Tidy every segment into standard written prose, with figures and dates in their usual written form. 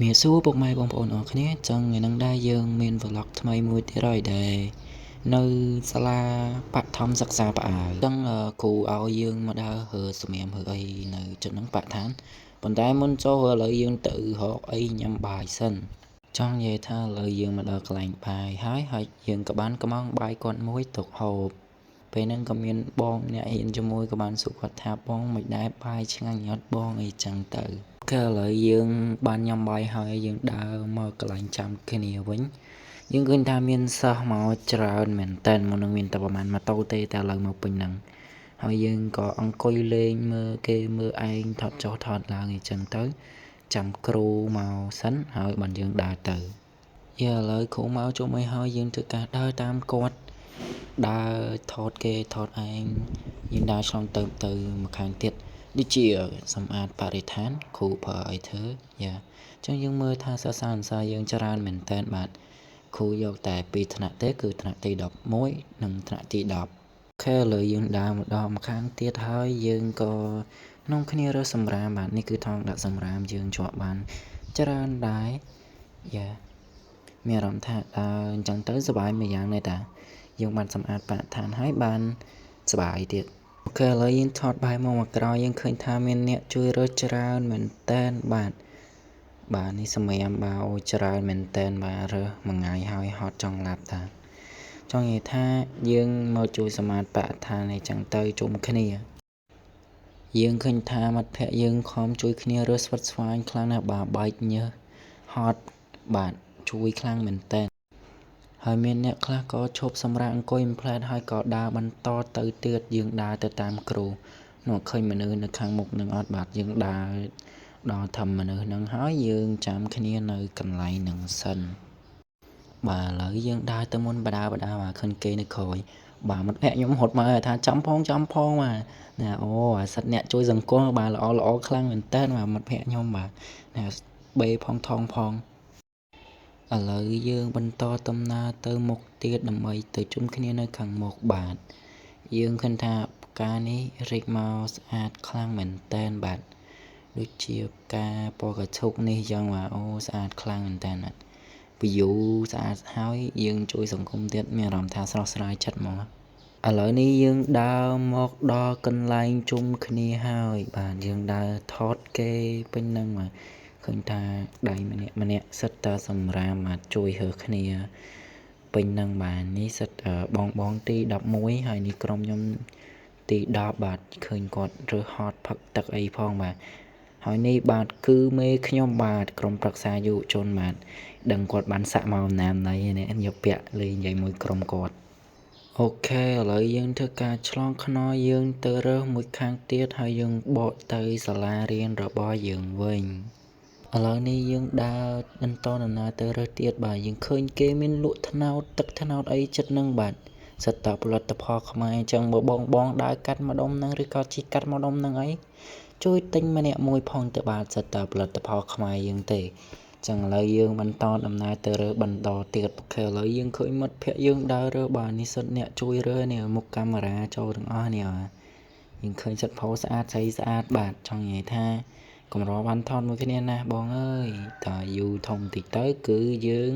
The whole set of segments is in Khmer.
ជំរាបសួរពុកម៉ែបងប្អូនអរគ្នាចឹងថ្ងៃហ្នឹងដែរយើងមាន vlog ថ្មីមួយទៀតហើយដែលនៅសាលាបឋមសិក្សាផ្អើលចឹងគ្រូឲ្យយើងមកដើររើសម្រាមរើអីនៅជិតហ្នឹងបរិស្ថានប៉ុន្តែមុនចូលឥឡូវយើងទៅរកអីញ៉ាំបាយសិនចង់និយាយថាឥឡូវយើងមកដល់កន្លែងបាយហើយហើយយើងក៏បានកំងបាយគាត់មួយទុកហូបពេលហ្នឹងក៏មានបងអ្នករៀនជាមួយក៏បានសួរគាត់ថាបងមិនដែរបាយឆ្ងាញ់អត់បងអីចឹងទៅ OK ឥឡូវយើងបានញ៉ាំបាយហើយយើងដើរមកកន្លែងចាំគ្នាវិញយើងឃើញថាមានសិស្សមកច្រើនមែនតើមុននឹងមានតែប្រហែលម៉ូតូទេតែឥឡូវមកពេញហ្នឹងហើយយើងក៏អង្គុយលេងមើលគេមើលឯងថតចុះថតឡើងអីចឹងទៅចាំគ្រូមកសិនហើយបានយើងដើរទៅយ៉ាឥឡូវគ្រូមកជុំអីហើយយើងធ្វើការដើរតាមគាត់ដើរថតគេថតឯងយើងដើរឆ្លងទៅទៅមកខាងទៀតដូចជាសម្អាតបរិស្ថានគ្រូប្រើឲ្យធ្វើយ៉ាអញ្ចឹងយើងមើលថាសិស្សានុសិស្សយើងច្រើនមែនតើបាទគ្រូយកតែពីរថ្នាក់ទេគឺថ្នាក់ទី11និងថ្នាក់ទី10OK ឥឡូវយើងដើរមកដល់ម្ខាងទៀតហើយយើងក៏នាំគ្នារើសសម្រាមបាទនេះគឺថង់ដាក់សម្រាមយើងជាប់បានច្រើនដែរយ៉ាមានអារម្មណ៍ថាដើរអញ្ចឹងទៅសប្បាយមួយយ៉ាងដែរតាយើងបានសម្អាតបរិស្ថានហើយបានសប្បាយទៀត OK ឥឡូវយើងថតបាយមកមកក្រោយយើងឃើញថាមានអ្នកជួយរើសច្រើនមែនតែនបាទបាទនេះសម្រាមបាទអូច្រើនមែនតែនបាទរើសមួយថ្ងៃហើយហត់ចង់ឡាប់តាចង់និយាយថាយើងមកជួយសម្អាតបរិស្ថានអីចឹងទៅជុំគ្នាយើងឃើញថាមិត្តភ័ក្តិយើងខំជួយគ្នារើសស្វិតស្វាញខ្លាំងណាស់បាទបែកញើសហត់បាទជួយខ្លាំងមែនតើហើយមានអ្នកខ្លះក៏ឈប់សម្រាកអង្គុយមួយភ្លែតហើយក៏ដើរបន្តទៅទៀតយើងដើរទៅតាមគ្រូនោះឃើញមនុស្សនៅខាងមុខនឹងអត់បាទយើងដើរដល់ធម្មមនុស្សនឹងហើយយើងចាំគ្នានៅកន្លែងនឹងសិនបាទឥឡូវយើងដើរទៅមុនបដាបដាបាទឃើញគេនៅក្រោយបាទមិត្តភក្តិខ្ញុំរត់មកថាចាំផងចាំផងបាទណាអូអាសិតអ្នកជួយសង្គមបាទល្អល្អខ្លាំងមែនតើបាទមិត្តភក្តិខ្ញុំបាទណាបេផងថងផងឥឡូវយើងបន្តដំណើរទៅមុខទៀតដើម្បីទៅជុំគ្នានៅខាងមុខបាទយើងឃើញថាផ្កានេះរីកមកស្អាតខ្លាំងមែនតែនបាទដូចជាផ្កាពណ៌កឈុកនេះចឹងបាទអូស្អាតខ្លាំងមែនតែនបាទ view ស្អាតហើយយើងជួយសង្គមទៀតមានអារម្មណ៍ថាស្រស់ស្រាយចិត្តហ្មងឥឡូវនេះយើងដើរមកដល់កន្លែងជុំគ្នាហើយបាទយើងដើរថតគេពេញហ្នឹងបាទឃើញថាដៃម្នាក់ម្នាក់សិតតែសម្រាមបាទជួយរើសគ្នាពេញហ្នឹងបាទនេះសិតបងបងទី11ហើយនេះក្រុមខ្ញុំទី10បាទឃើញគាត់រើសហត់ផឹកទឹកអីផងបាទហើយនេះបាទគឺមេខ្ញុំបាទក្រុមប្រឹក្សាយុវជនបាទដឹងគាត់បានសាក់មកណាមណីនេះយកពាក់លេងនិយាយមួយក្រុមគាត់OK ឥឡូវយើងធ្វើការឆ្លងខ្នល់យើងទៅរើសមួយខាងទៀតហើយយើងបកទៅសាលារៀនរបស់យើងវិញឥឡូវនេះយើងដើរបន្តដំណើរទៅរើសទៀតបាទយើងឃើញគេមានលក់ថ្នោតទឹកថ្នោតអីចិត្តនឹងបាទសិតតែផលិតផលខ្មែរអញ្ចឹងបើបងបងដើរកាត់ម្ដុំហ្នឹងឬក៏ជិះកាត់ម្ដុំហ្នឹងអីជួយទិញម្នាក់មួយផងទៅបាទសិតតែផលិតផលខ្មែរយើងទេចឹងឥឡូវយើងបន្តដំណើរទៅរើសបន្តទៀត OK ឥឡូវយើងឃើញមិត្តភ័ក្តិយើងដើររើសបាទនេះសិតអ្នកជួយរើសនេះមុខកាមេរ៉ាចូលទាំងអស់នេះបាទយើងឃើញសិតផោស្អាតស្អីស្អាតបាទចង់និយាយថាកម្របានថតមួយគ្នាណាស់បងអើយតើយូរធំតិចទៅគឺយើង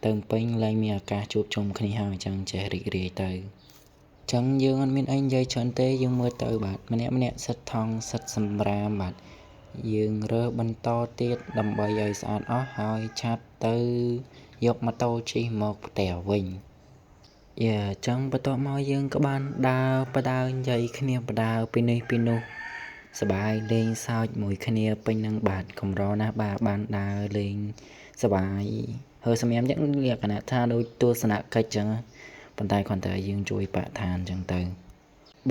ទៅពេញលែងមានឱកាសជួបជុំគ្នាហើយអញ្ចឹងចេះរីករាយទៅចឹងយើងអត់មានអីនិយាយច្រើនទេយើងមើលទៅបាទម្នាក់ម្នាក់សិតថង់សិតសម្រាមបាទយើងរើសបន្តទៀតដើម្បីឲ្យស្អាតអស់ហើយឆាប់ទៅយកម៉ូតូជិះមកផ្ទះវិញយ៉ាអញ្ចឹងបន្ទាប់មកយើងក៏បានដើរបដើនិយាយគ្នាបដើពីនេះពីនោះសប្បាយលេងសើចមួយគ្នាពេញនឹងបាទកម្រណាស់បាទបានដើរលេងសប្បាយហើយសម្រាប់អញ្ចឹងលក្ខណៈថាដូចទស្សនកិច្ចអញ្ចឹងប៉ុន្តែគ្រាន់តែយើងជួយបរិស្ថានអញ្ចឹងទៅ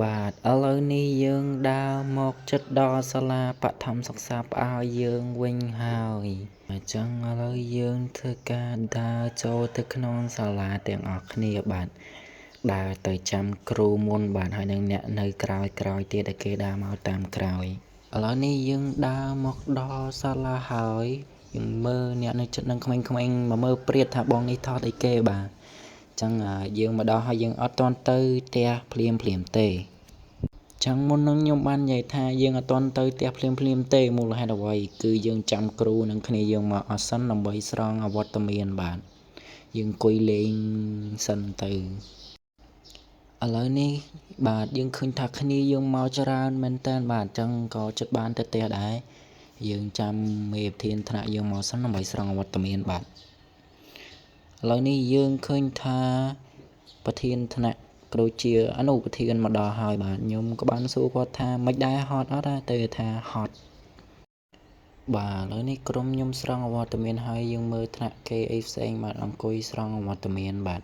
បាទឥឡូវនេះយើងដើរមកចិត្តដល់សាលាបឋមសិក្សាផ្អើលយើងវិញហើយអញ្ចឹងឥឡូវយើងធ្វើការដើរចូលទៅក្នុងសាលាទាំងអស់គ្នាបាទដើរទៅចាំគ្រូមុនបាទហើយនឹងអ្នកនៅក្រោយក្រោយទៀតដែលគេដើរមកតាមក្រោយឥឡូវនេះយើងដើរមកដល់សាលាហើយយើងមើលអ្នកនៅចិត្តនឹងក្មេងៗមកមើលព្រាតថាបងនេះថតអីគេបាទចឹងយើងមកដល់ហើយយើងអត់ទាន់ទៅផ្ទះភ្លាមភ្លាមទេ ចឹងមុននឹងខ្ញុំបាននិយាយថាយើងអត់ទាន់ទៅផ្ទះភ្លាមភ្លាមទេមូលហេតុអ្វីគឺយើងចាំគ្រូនិងគ្នាយើងមកអស់សិនដើម្បីស្រង់អវត្តមានបាទយើងអង្គុយលេងសិនទៅឥឡូវនេះបាទយើងឃើញថាគ្នាយើងមកច្រើនមែនតើបាទអញ្ចឹងក៏ចិត្តបានទៅផ្ទះដែរយើងចាំមេប្រធានថ្នាក់យើងមកសិនដើម្បីស្រង់អវត្តមានបាទឥឡូវនេះយើងឃើញថាប្រធានថ្នាក់ក៏ដូចជាអនុប្រធានមកដល់ហើយបាទខ្ញុំក៏បានសួរគាត់ថាមិនដែរហត់អត់ទេថាហត់បាទឥឡូវនេះក្រុមខ្ញុំស្រង់អវត្តមានហើយយើងមើលថ្នាក់គេអីផ្សេងបាទអង្គុយស្រង់អវត្តមានបាទ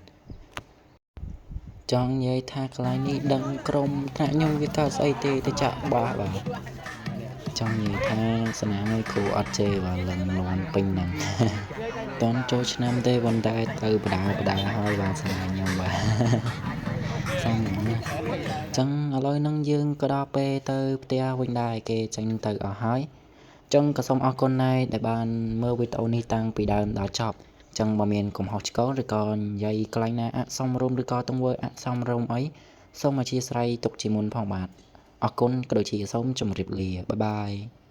ចង់និយាយថាកន្លែងនេះដឹងក្រុមថ្នាក់ខ្ញុំវាកើតស្អីទេទៅចាក់បាសបាទចង់និយាយថាសនាឲ្យគ្រូអត់ជេរបាទលឹងលន់ពេញហ្នឹងតន់ចូលឆ្នាំទេប៉ុន្តែទៅបដាបដាហើយបាទសនាខ្ញុំបាទសំណាចឹងឥឡូវហ្នឹងយើងក៏ដល់ពេលទៅផ្ទះវិញដែរគេចេញទៅអស់ហើយចឹងក៏សូមអរគុណដែរដែលបានមើលវីដេអូនេះតាំងពីដើមដល់ចប់ចឹងបើមានកំហុសឆ្គងឬក៏និយាយកន្លែងណាអសមរម្យឬក៏ទង្វើអសមរម្យអីសូមអធ្យាស្រ័យទុកជាមុនផងបាទអរគុណក៏ដូចជាសូមជម្រាបលា bye bye.